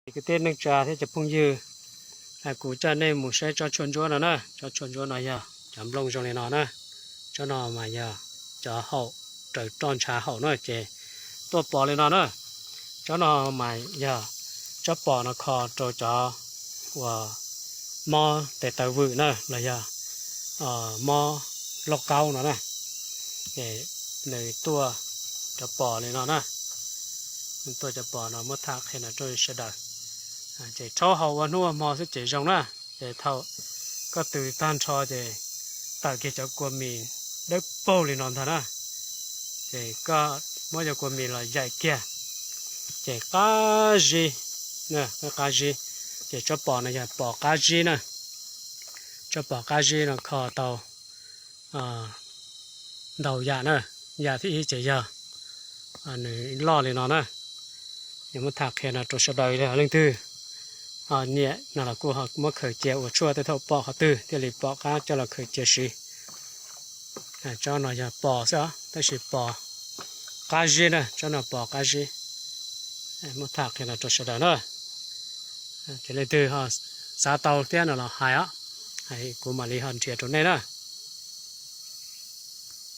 Kwv tij neej tsa thiab cov phooj ywg, kuv coj nej mus saib tsob tshuaj ntsuab no na. Tsob tshuaj ntsuab no yog cov nplooj zoo li no na. Tsob no mas yog cov haum raws roj ntsha haum na ces tuaj pos li no na. Tsob no mas yog tsob pos no kho rau cov uas mob tes taw vwm na los yog mob lauj kaub no na. Ces nws tuaj cov pos li no na. Nws tuaj cov pos no muab tham qhia no rau sawv daws. Ces rhaub haus ua hnub ua hmo xwb ces zoo na. Ces thaum koj tws tag nrho ces tawm kiag cov kua mis dawb paug li no ntag na. Ces koj muab cov kua mis los yaim kiag ces qab zib, qab zib. Ces tsob pos no yog pos qab zib na. Tsob pos qab zib no kho tau ntau yam na. Yam thib ib ces yog nws loj li no na. Yuav muab tham qhia no rau sawv daws, yog leej twg nyiam no los kuj ho muab khaws cia ua tshuaj tej thaum pom qhov twg thiaj li pom qab coj los khaws cia siv. Tsob no yog pos xwb os, tab sis pos qab zib na, tsob no pos qab zib. Muab tham qhia no rau sawv daws na. Ces leej twg ho xav tau thiab no los hais os, kuv mam li ho nrhiav rau nej na.